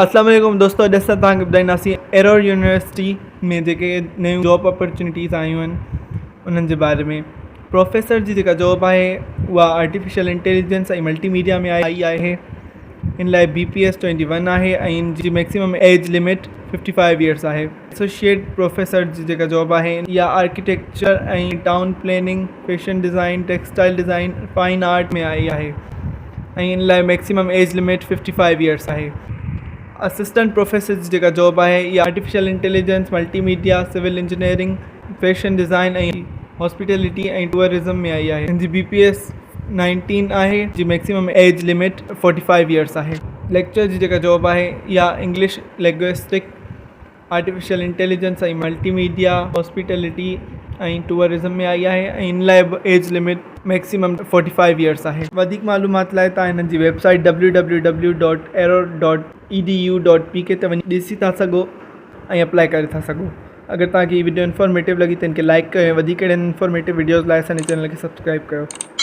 اسلام عليڪم دوستو اڄ اسان توهان کي ٻڌائينداسين ايرور يونيورسٽي ۾ جيڪي نيون جاب اپرچونيٽيز آيون آهن انهن جي باري ۾ پروفيسر جي جيڪا جاب آهي اها آرٽيفيشل انٽيليجنس ۽ ملٽي ميڊيا ۾ آئي آهي ان لاء بي پي ايس ٽوئنٽي ون آهي ۽ ان جي maximum age limit fifty five years آهي ايسوشيئيٽ پروفيسر جي جيڪا جاب آهي اها architecture ۽ town planning fashion design textile design fine art ۾ آئي آهي ۽ ان لاء maximum age limit fifty five years آهي. اسسٽنٽ پروفيسر جي جيڪا جاب آهي اها artificial intelligence, multimedia, civil engineering, fashion design ۽ hospitality ۽ tourism ۾ آئي آهي. ان جي بي پي ايس نائنٽين آهي جي maximum age limit forty five years آهي. ليڪچر جي جيڪا جاب آهي اها English linguistic, artificial intelligence ۽ multimedia, hospitality ۽ tourism ۾ آئي آهي ۽ ان لاء به age limit maximum forty five years آهي. وڌيڪ معلومات لاء توهان هنن جي web site W W W dot error dot E D U dot P K تي وڃي ڏسي ٿا سگهو ۽ اپلائي ڪري ٿا سگهو. اگر توهان کي هي وڊيو انفارميٽو لڳي ته ان کي لائيڪ ڪيو ۽ وڌيڪ اهڙن انفارميٽو وڊيوز لاء اسان جي چينل کي سبسڪرائيب ڪيو.